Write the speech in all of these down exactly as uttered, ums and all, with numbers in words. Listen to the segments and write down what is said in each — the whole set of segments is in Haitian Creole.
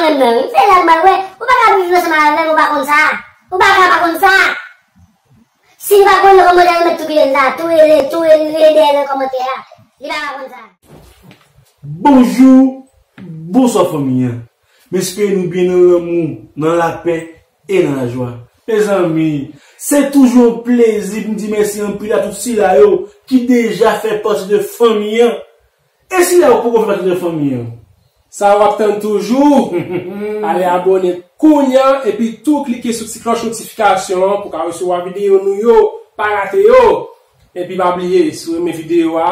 Mwen menm, se la m al wè. Ou pa ka viv ansanm avè m, ou pa konn sa. Ou pa ka pa konn sa. Si nou pa konn nan kòmantè, nou mèt tou kite l la. Tou rele, tou rele dèyè nan kòmantè a. Li pa ka konn sa. Bonjou, bonswa fanmi an. M espere nou byen nan lanmou, nan lapè e nan lajwa. Mezanmi, se toujou yon plezi pou m di mèsi anpil a tout sila yo ki deja fè pati de fanmi an. E sila yo poko fè pati de fanmi an? Sa w ap tann toujou. Ale abòne kounye a epi tou klike sou ti klòch notifikasyon an pou w ka resevwa videyo nou yo, pa rate yo. Epi pa bliye, si w renmen videyo a,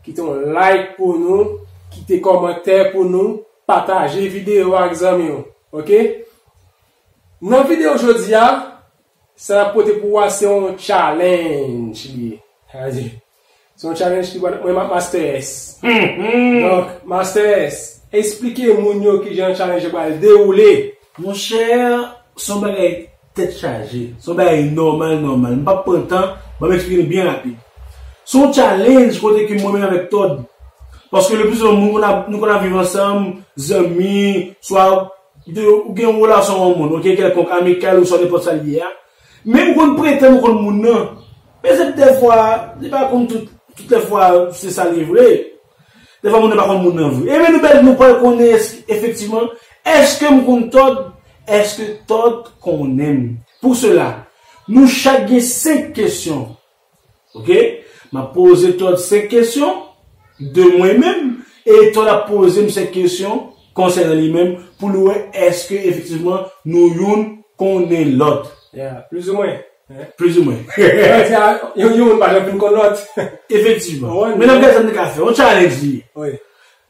kite yon like pou nou, kite kòmantè pou nou, pataje videyo a ak zanmi w. Oke? Nan videyo jodi a, sa n ap pote pou ou a se yon challenge li ye. Sa vle di, se yon challenge ki pral mwen m ap Master S. Donk, Master S, esplike moun yo kijan challenge yo pral dewoule. Monchè, se yon bagay tèt chaje. Se yon bagay nòmal, nòmal. M p ap pran tan, ban m eksplike nou byen rapid. Se yon challenge kote ke mwen menm avèk Todd. Paske le pli souvan, moun konn ap, nou konn ap viv ansanm, zanmi, swa de, ou gen yon relasyon ak yon moun, oke, kèlkonk, amikal ou swa nenpòt sa l ye a. Men ou konn pretann ou konn moun nan. Men se dèfwa, li pa konn tout, tout lèfwa se sa li vre. Dèfwa moun nan pa konn moun nan vre. Ebyen nou bèl, nou pral konnen èske, efektivman, èske m konn Todd, èske Todd konnen m. Pou sela, nou chak gen senk kesyon. Oke? M ap poze Todd senk kesyon de mwen menm, e Todd ap poze m senk kesyon konsènan li menm, pou l wè èske efektivman nou youn konnen lòt. Yeah, plizoumwen. Plizoumwen. Yon, yon moun pa janm fin konn lòt. Efektivman. Men n ap gade sa n ka fè. Yon challenge li ye. Wi.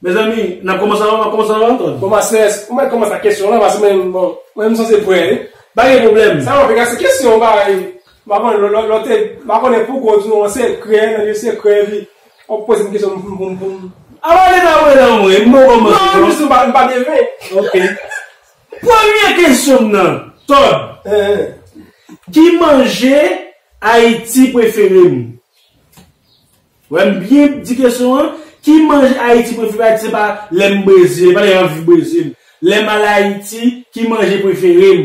Mezanmi, n ap kòmanse avan, n ap kòmanse avan, Todd. Bon, Master S, ou mèt kòmanse ak kesyon lan, paske mwen, bon, mwen, m sanse prè, wi. Pa gen pwoblèm. Sa w ap gade kesyon, bagay. M pa konnen, lò, lò, lò te, m pa konnen pou gwo, di nou, sekrè, nan lieu sekrè, epi w ap poze m kesyon pou m, pou m, pou m. A, pa gen nan mwen, nan mwen, m poko kòmanse, non, non. Jis m pa, m pa devyen. Ok. Premye kesyon m nan, Todd. Eh, eh. Ki manje Ayiti prefere m? Wè, m byen di kesyon an. Ki manje Ayiti prefere Ayiti? Se pa lè m Brezil, e pa lè m ap viv Brezil. Lè m al Ayiti, ki manje prefere m?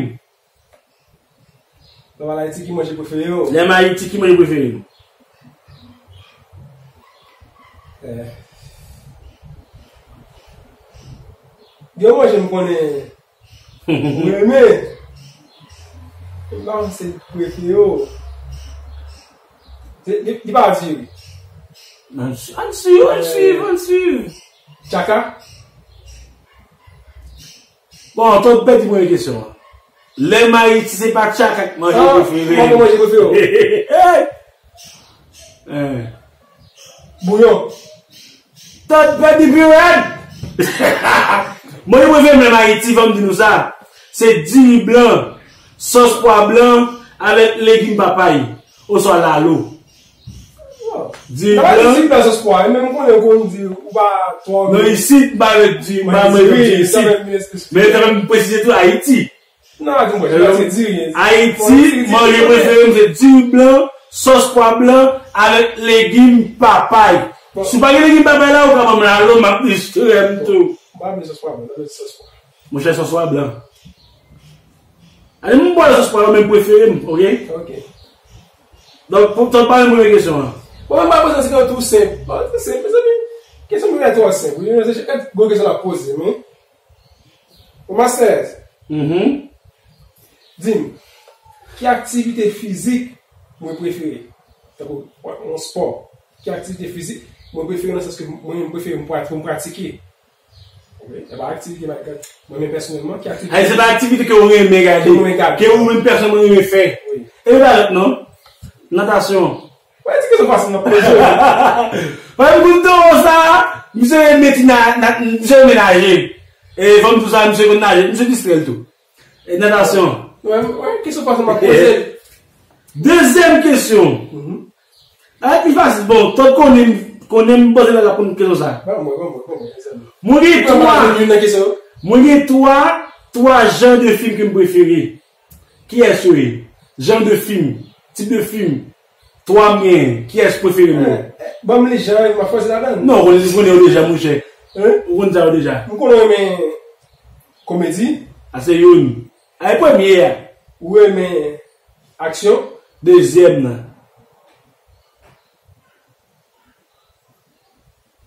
Lè w al Ayiti, ki manje prefere w? Lè m Ayiti, ki manje prefere m? Eh. Gen yon manje m konnen ou renmen. M pa konn se prefere w. Li, li, li pa diri. Ann swiv, ann swiv, ann swiv. Tchaka? Bon, Todd pèdi premye kesyon an. Lè m Ayiti, se pa tchaka k manje prefere m. Ah, manje prefere w. Eh. Bouyon. Todd pèdi pi rèd. Manje prefere m lè m Ayiti, fò m di nou sa. Se diri blan, sòs pwa blan, avèk legim papay, oswa lalo. Diri blan. Nan Ayiti, m pa sòs pwa, e menm konnen ou konn di, ou pa twò. Non, isit, m pa mèt di, m pa mèt di isit. Men, tanpri m presize tou, Ayiti. Non, di mwen, se diri. Ayiti, manje prefere m se diri blan, sòs pwa blan, avèk legim papay. Si w pa gen legim papay la, ou ka ban m lalo, m ap distre m tou. M pa vle sòs pwa blan, m vle sòs pwa. Monchè, sòs pwa blan. Ale, m bwè sòs pwa blan, men prefere m, oke? Oke. Donk, pou, tann pa menm premye kesyon an. Bon, mwen pa poze yon kesyon tou senp. Bon, tou senp, mezanmi. Kesyon mwen twò senp. Wi, se gwo kesyon l ap poze, men. Bon, Master S. Mhm. Di m, ki aktivite fizik mwen prefere? Tankou, yon spò. Ki aktivite fizik mwen prefere nan sans ke mwen, mwen prefere m prat-, pou m pratike? Wi, se pa aktivite m ap gade. Mwen menm pèsonèlman, ki aktivite. Ay, se pa aktivite ke ou renmen gade, ke ou renmen gade, ke ou menm pèsonèlman renmen fè. Wi. E pa lòt non. Natasyon. Wè, ti kesyon fasil m ap poze w. Wè, m konn toro sa, misye renmen ti na, na, misye renmen naje. E fò m di w sa, misye konn naje, misye distrè l tou. E natasyon. Wè, wè, kesyon fasil m ap poze l. Dezyèm kesyon. Mhm. A, pi fasil. Bon, Todd konnen, konnen m panse l ap konn kesyon sa. Ban mwen, ban mwen, ban mwen, mezanmi. Mwen gen twa, mwen gen twa, twa jan de fim ke m prefere. Kiyès yo ye? Jan de fim, tip de fim. Twa m genyen. Kiyès prefere m yo? Eh, eh, ban m li jan, m ap fòse ladann. Non, ou konnen, ou konnen yo deja, monchè. Hein? Ou konn sa yo deja. M konnen, men Komedi. A se youn. A e premye a. Ou renmen aksyon. Dezyèm nan.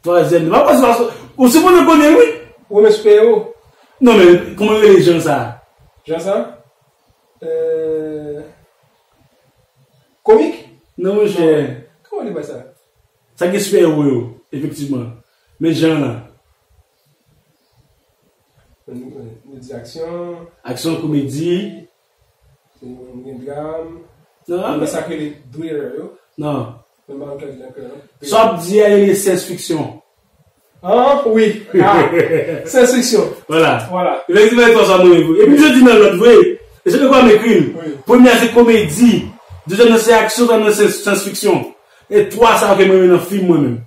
Twazyèm nan. Pa panse ou sipoze konnen wi. Ou renmen sipè ewo. Non men kòman rele jan sa? Jan sa? Euh, komik? Non monchè. Kòman li bay sa? Sa gen sipè ewo yo, efektivman. Men jan lan. Nou di aksyon. Aksyon, komedi. Nou gen dram. Non, men sa k rele thriller yo. Non. Men pa ann kèk nan kèk. Sa w ap di a rele science fiction. Ah, wi. Ah, science fiction. Voilà. Voilà. Efektivman e twa sa mwen menm. Epi m soti nan lòt vre. E se de kwa m ekri l. Wi. Premye a se komedi. Dezyèm nan se aksyon, twazyèm nan se science fiction. E twa sa ke mwen renmen nan fim mwen menm.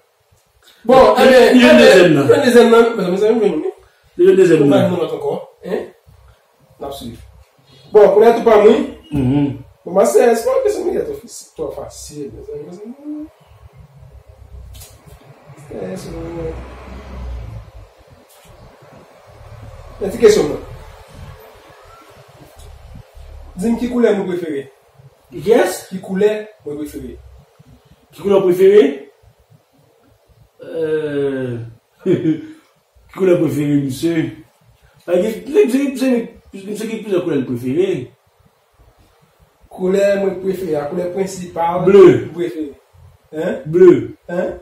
Bon, enben, li jwenn dezyèm nan. Li jwenn dezyèm nan, mezanmi, mezanmi, jwenn li. Li jwenn dezyèm nan. Pou m ba nou lòt ankò, hein? N ap swiv. Bon, kounye a tou pa mwen. Mhm. Bon, Marcel, se pa yon kesyon ki twò fasil, twò fasil, mezanmi, mezanmi. Yon ti kesyon mwen. Di m ki koulè mwen prefere. Yes? Ki koulè mwen prefere? Ki koulè w prefere? Euh, ki koulè prefere misye? Misye gen plizyè koulè l prefere. Koulè mwen prefere a, koulè prensipal mwen prefere. Hein? Ble. Hein?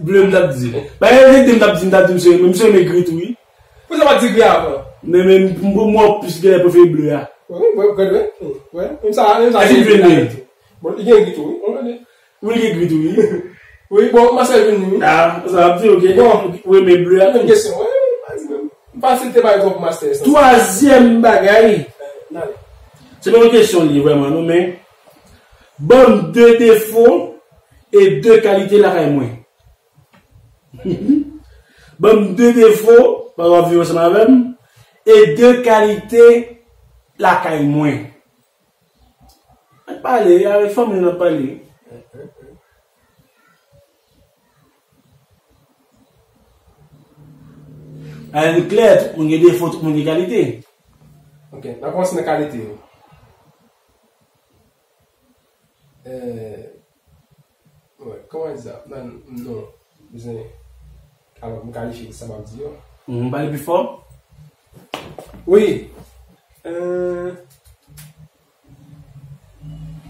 Ble m t ap di. Bagay la rete m t ap di, m t ap di misye, men misye renmen gri tou wi. Poukisa w pa t di gri avan? Men, men, m, m, mwen plis gen prefere ble a. Wi, wi, wi, wi, wi. Menm sa, menm sa. Epi m vle ble. Bon, li gen gri tou, wi. Wi, li gen gri tou, wi. Wi, bon, Marcel vin wi. Ah, sa ap di, ok. Bon. Ou renmen ble a tou. Menm kesyon, wi, wi, pa di menm. M fasilite bagay twòp pou Marcel. Twazyèm bagay. Eh, n ale. Se pa yon kesyon li vrèman, non, men ban m de defo e de kalite lakay mwen. Ban m de defo, paske w ap viv ansanm avè m, e de kalite lakay mwen. N ap pale, avèk fanmi n ap pale. Ann klè, tout moun gen defo, tout moun gen kalite. Ok, n ap kòmanse nan kalite yo. Eh, wè, kòman di sa? Nan, non, bezwen, alò, m kalifye sa m ap di yo. Mhm, pale pi fò. Wi. Eh,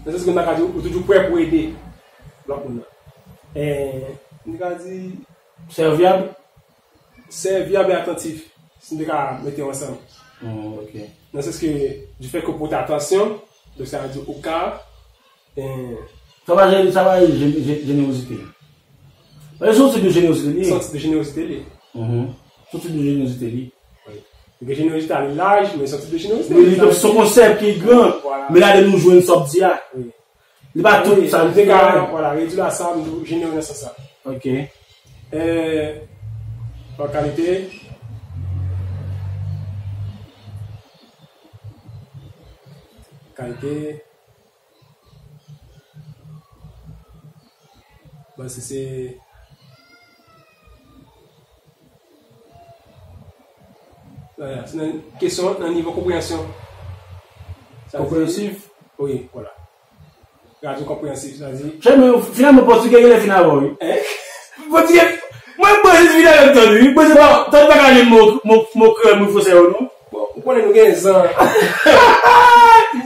nan sans ke m ta ka di, ou toujou prè pou ede lòt moun nan. Eh, m ta ka di, sèvyab. Sèvyab e atantif, si m te ka mete yo ansanm. Hmm, ok. Nan sans ke, du fait que ou pote atansyon, donk sa vle di ou ka, eh, sa pa jene-, sa pa jene-, jene-, jenerozite. Paske se yon tip de jenerozite li ye. Se yon tip de jenerozite li ye. Mhm. Se yon tip de jenerozite li ye. Wi. Gen jenerozite a li laj, men se yon tip de jenerozite. Men li se yon konsèp ki gran. Voilà. Men ladan nou jwenn sa w ap di a. Wi. Li pa tout sa, li te ka, vwala, redui l a sa, m di w, jene yo nan sans sa. Ok. Eh, pa kalite. Kalite. Bon, si se, se nan kesyon, nan nivo konpreyansyon. Sa vle di konpreyansif? Wi, vwala. Radyo konpreyansif, sa di. Chè, men finalman, pòtigè genlè fin avè w, wi. Hein? Pòtigè, mwen, Brezil fin avè m, tann, wi. Brezil pa, tann pa ka li mo, mo, mo kreyòl, mo fransè yo, non. Bon, ou konnen nou gen zan.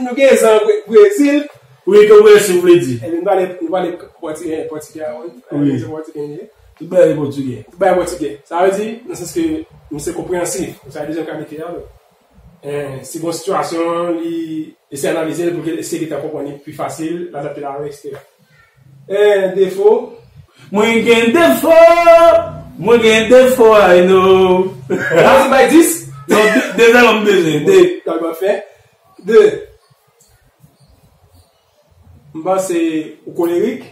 Nou gen zan Bre-, Brezil. Wi, ke Brezil vle di. Ebyen, nou pale, nou pale pòti-, eh, pòtigè a, wi. Wi. Pòtigè. Tout bagay pòtigè. Tout bagay pòtigè. Sa vle di, nan sans ke nou se konpreyansif. Sa se dezyèm kalite a, wi. Eh, si gon sitiyasyon, li eseye analize l pou l eseye gentan konprann li pi fasil, l adapte l avè, etsetera. Eh, defo. Mwen gen defo! Mwen gen defo, I know. Sa se bay dis? Non, de, de sa m bezwen, de. Bon, m ap fè. De. M panse ou kolerik.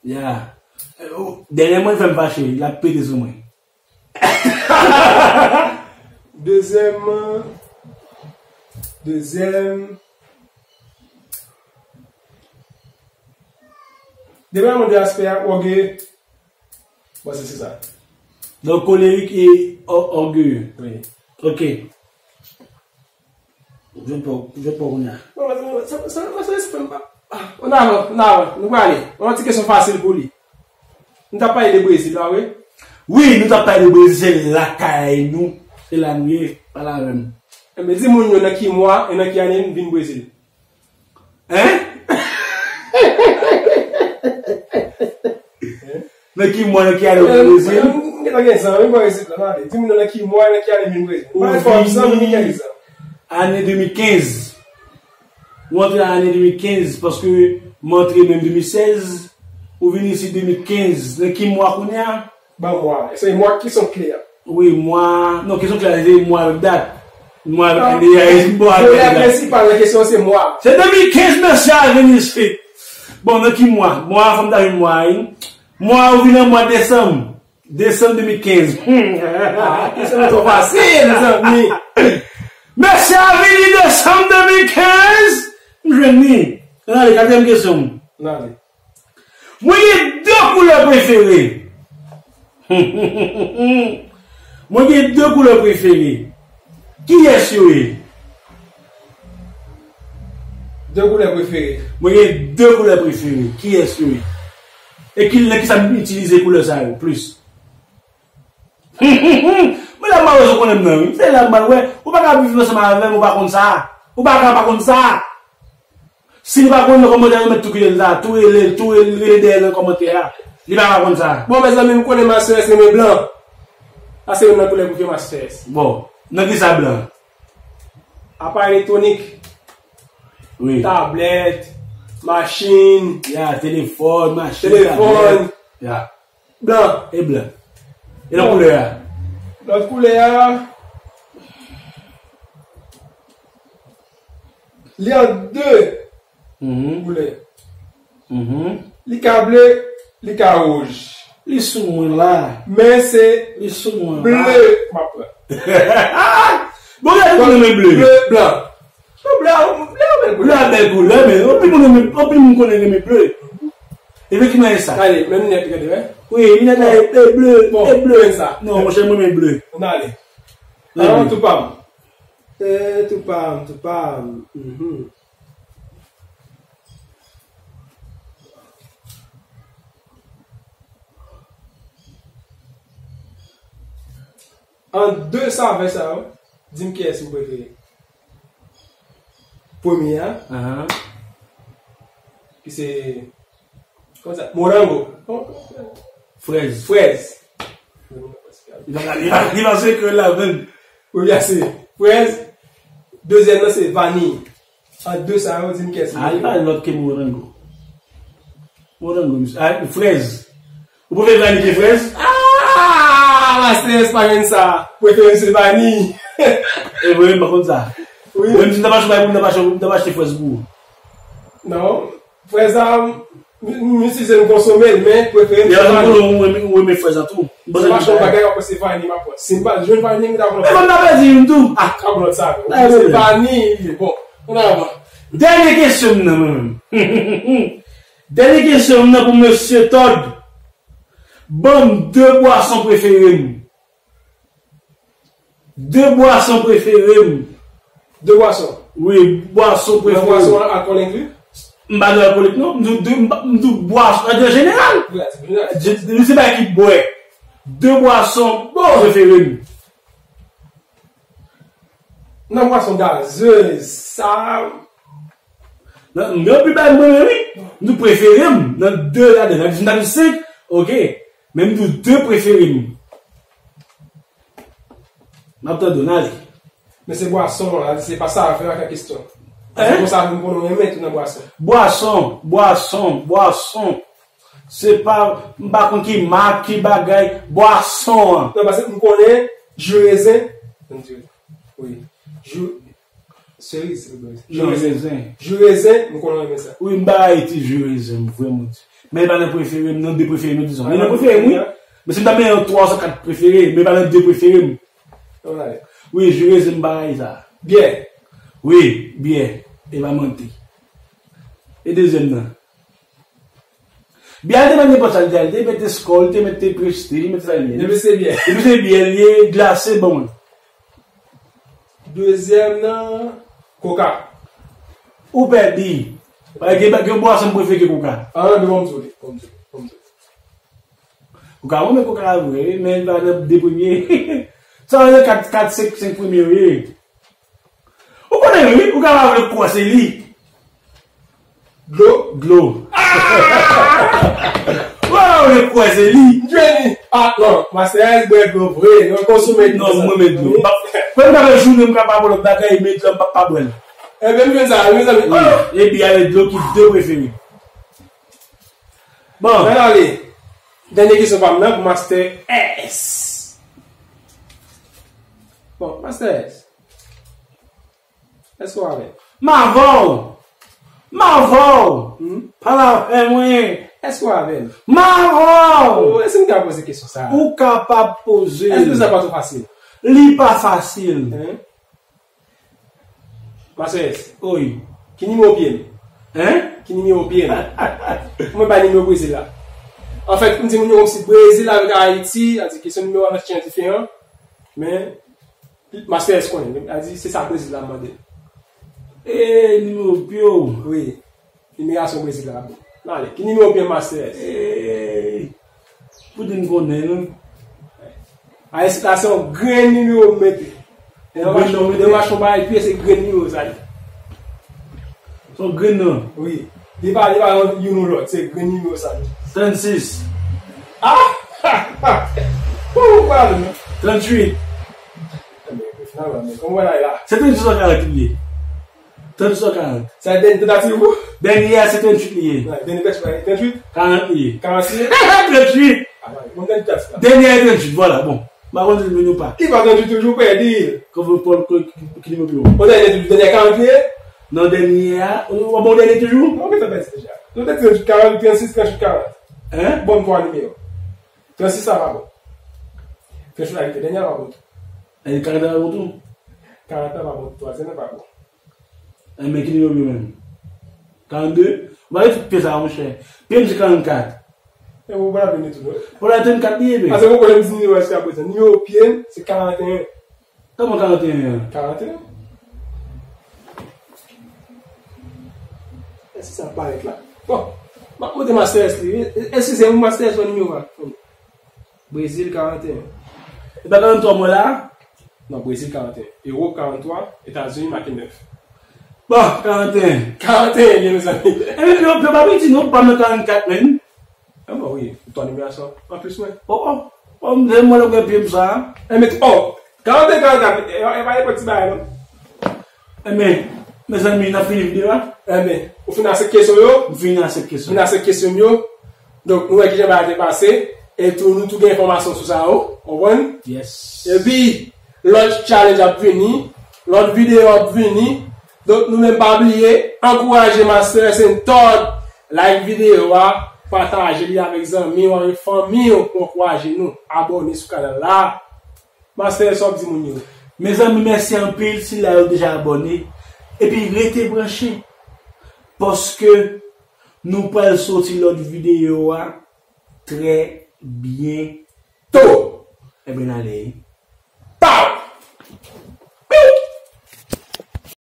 Ya. Eh, ou, dènyèman, li fè m fache, l ap pete sou mwen. Dezyèm, dezyèm. Depaman de aspè a, ògeye. Bon, se, se sa. Donk, kolerik e ò-, ògeye. Wi. Ok. Jwenn pa w, jwenn pa w kounye a. Non, sa, sa, sa, sa, sa, sa, sa, ah, ann avan, ann avan, nou prale. Yon ti kesyon fasil pou li. Nou t ap pale de Brezil la, wi. Wi, nou t ap pale de Brezil, se lakay nou. Se la nou ye, pale avè m. Enben, di moun yo nan ki mwa e nan ki ane m vin Brezil. Hein? Nan ki mwa, nan ki ane w vin Brezil? M gentan gen zan, wi, mwen Brezil la, nan ale. Di m nan ki mwa, nan ki ane m vin Brezil. Ou vin zanmi, gen zan. Ane de mil kenz. Ou antre ane de mil kenz, paske mwen antre menm de mil sèz. Ou vin isit de mil kenz. Nan ki mwa kounye a? Ban mwa. Se mwa ki kesyon kle a. Wi, mwa. Non, kesyon kle a, se mwa avèk dat. Mwa avèk ane a, e mwa avèk dat. Pwoblèm prensipal nan kesyon se mwa. Se de mil kenz mesye a vin isit. Bon, nan ki mwa? Mwa, fò m ta jwenn mwa, wi. Mwa, ou vin nan mwa desanm. Desanm de mil kenz. Hmm. Ah, kesyon twò fasil, mezanmi. Mesye a vini desanm de mil kenz. M jwenn li. Ann ale, katriyèm kesyon m. Ann ale. Mwen gen de koulè prefere. Mwen gen de koulè prefere. Kiyès yo ye? De koulè prefere. Mwen gen de koulè prefere. Kiyès yo ye? E ki, nan kisa m itilize koulè sa yo plis? Mwen la m pa wè si w konnen m nan, wi. Se la m pral wè. Ou pa ka viv ansanm avè m, ou pa konn sa. Ou pa ka pa konn sa. Si li pa konn nan kòmantè a, nou mèt tou kite l la, tou rele l, tou rele, rele dèyè l nan kòmantè a. Li pa ka konn sa. Bon, mezanmi, m konnen Master S renmen blan. Sa se youn nan koulè prefere Master S. Bon, nan kisa blan? Aparèy elektwonik. Wi. Tablèt, machin. Ya, telefòn, machin, telefòn. Tablèt. Ya. Blan. E blan. E lòt koulè a? Lòt koulè a, li an de koulè. Mhm. Li ka ble, li ka wouj. Li sou mwen la. Men se ble m ap pran. Bon, gade moun renmen ble. Ble blan. Non, ble a, ble a bèl koulè. Ble a bèl koulè, men anpil moun renmen, anpil moun konnen renmen ble. Efektivman, e sa. Gade, men linèt, gade, wè. Wi, linèt la, e, e ble, bon, e ble. Sa. Non, monchè, mwen renmen ble. Ann ale. Ble. Ah, tou pa m. Eh, tou pa m, tou pa m. Mhm. An de savè sa yo, di m kiyès ou prefere. Premye a, ki se, kòman sa? Morango. Frèz. Frèz. Li pa, li pa, li pa sou ekran la menm. Premye a se frèz. Dezyèm nan se vaniy. An de sa yo, di m kiyès ou prefere. Ah, li pa lòt ke morango. Morango, misye. Ah, frèz. Ou prefere vaniy ke frèz? Ah, Master S pa jwenn sa. Prefere m se vaniy. E vre, m pa konn sa. Wi. Menm si m t ap achte, m t ap achte, m t ap achte frèz pou ou. Non. Frèz la, m, m itilize l, m konsome l, men prefere m se vaniy. Ou renmen, ou renmen frèz la tou. Se pa chak bagay w ap panse vaniy m ap pran. Si m pa t jwenn vaniy, m ta pran. Men m ta pèdi youn tou. Ah, ka pran sa. Se vaniy li ye. Bon, ann avan. Dènye kesyon m nan, mwen menm. Dènye kesyon m nan pou mesye Todd. Ban m de bwason prefere m. De bwason prefere m. De bwason? Wi, bwason prefere m. Bwason an alkòl enkli? M pa de alkolik, non. M di w de, m pa, m di w bwason, an jeneral. Wi, an jeneral. Je, je, se bagay ki bwè. De bwason prefere m. Nan bwason gazez, sa. Nan, m gen anpil bagay mwen renmen, wi. M di w prefere m. Nan de ladan, nan di m ta di senk, oke. Men m di w de prefere m. M ap tande w, n ale. Men se bwason an, se pa savè a k an kesyon. Paske konsa, nou konnen w renmen tou nan bwason. Bwason, bwason, bwason. Se pa, m pa konn ki mak, ki bagay, bwason an. Non, paske m konnen ji rezen. Wi. Ji, seriz, se pa ji rezen. Ji rezen, m konnen w renmen sa. Wi, m pa rayi ti ji rezen, m vrèman di. Men e pa nan prefere m, nan de prefere m, dizon. Men nan prefere m, wi. Men si m ta mennen yon twa oswa kat prefere, men e pa nan de prefere m. Wi, ji rezen, m pa rayi sa. Byè. Wi, byè. E pa manti. E dezyèm nan? Byè a te mete nenpòt sa, li te mete Skol, li te mete Prestige, li mete sa li ye. Depi se byè. Depi se byè, li ye glase, bon. Dezyèm nan, Koka. Ou pèdi. Paske gen, gen bwason m prefere ke koka. Ah, non, ban m di w li, ban m di w li, ban m di w li. Koka, mwen, men koka la vre, wi, men li pa nan de premye. Sa vle kat, kat, senk, senk premye yo ye. Ou konnen, wi, ou ka pa vle kwè se li. Dlo? Dlo. Ou ka pa vle kwè se li. Jeni. Ah, non, Master S bwè dlo vre, non, konsome dlo. Non, mwen, men dlo. Mwen, m ta fè jounen, m ka pa bwè lòt bagay, men dlo, m pa, pa bwè l. Ebyen, m jwenn sa, mezanmi. Wi. Oh! Epi, avèk dlo ki de prefere. Bon. Mwen ale. Dènye kesyon pa m nan pou Master S. Bon, Master S. Èske w avè m? M avè w! M avè w! Hmm? Pale avè mwen! Èske w avè m? M avè w! Oh, èske m ka poze kesyon sa a? Ou kapab poze l. Èske sa pa twò fasil? Li pa fasil. Hein? Master S. Wi. Ki nimewo pye m? Hein? Ki nimewo pye m? Mwen bay nimewo Brezil la. Anfèt, m di moun yo kòmsi Brezil avèk Ayiti, sa di kesyon nimewo a jan diferan. Men, Master S konnen, sa di se sa Brezil la mande. E, nimewo pye w? Wi. Nimerasyon Brezil la bon. N ale. Ki nimewo pye m, Master S? E, pou di m konnen, non. A, isit la se yon grenn nimewo m mete. Yon grenn nimewo w mete? Yon machin bay pye, se grenn nimewo sa ye. Se yon grenn non? Wi. Li pa, li pa yon, youn ou lòt, se grenn nimewo sa ye. Trannsis. Ah! Ou pa non. Tranntuit. Enben, finalman, men kòman w wè la? Se tranntuit swa karant li ye. Tranntuit swa karant. Sa dènye tantativ ou? Dènye a se tranntuit li ye. Wi, dènye tantativ a tranntuit? Karant li ye. Karant li ye? Tranntuit! Ah, wi, bon, dènye tantativ la. Dènye a tranntuit, vwala, bon. M pa konn si l vini ou pa. Li pa tranntuit toujou, pèdi. Kòman, ki, ki, ki nimewo pye w? Bon, dènye toujou, dènye karant li ye? Non, dènye a, ou, ou bon dènye toujou? Non, men sa pèdi deja. Nou te tranntuit karant, trannsis, tranntuit karant. Hein? Bon, twa nimewo. Trannsis la pa bon. Trannsis la ki te dènye a pa bon tou. E karant la pa bon tou? Karant la pa bon tou, twazyèm nan pa bon. Enben, ki nimewo pye w menm? Karannde? Ou pa gen tout pye sa, monchè. Pye m se karannkat. E ou pa la vini tou, non? Ou la trannkat li ye, men. Paske mwen konnen m di nimewo a jiskaprezan. Nimewo pye m se karanteyen. Kòman karanteyen an? Karanteyen. Èske sa parèt la? Bon, m ap montre Master S li, wi. Eskize m, Master S, wè nimewo a. Brezil, karanteyen. E pa karanntwa mwen la? Non, Brezil, karanteyen. Ewòp, karanntwa. Etazini, make nèf. Bon, karanteyen. Karanteyen, byen, mezanmi. E, men, yo, yo pa piti, non, pa nan karannkat, men. Ah bon, wi, ou twa nimerasyon anplis mwen. Oh, oh. Oh, m, mwen, lè mwen pye m sa. E, men, oh, karanteyen, karannkat, e, e pa nenpòt ti bagay, non. Enben, mezanmi, n ap fini videyo a. Enben, ou fin ak sèt kesyon yo? M fini ak sèt kesyon. Fin ak sèt kesyon yo. Donk, nou wè kijan bagay te pase. E tou, nou tou gen enfòmasyon sou sa yo. Konprann? Yes. Epi, lòt challenge ap vini. Lòt videyo ap vini. Donk, nou menm pa bliye, ankouraje Master S and Todd. Like videyo a. Pataje li avèk zanmi w, avèk fanmi w pou ankouraje nou. Abòne sou kanal la. Master, sa w ap di moun yo? Mezanmi, mèsi anpil sila yo deja abòne. Epi rete branche. Paske nou pral soti lòt videyo a trè byento. Ebyen, n ale.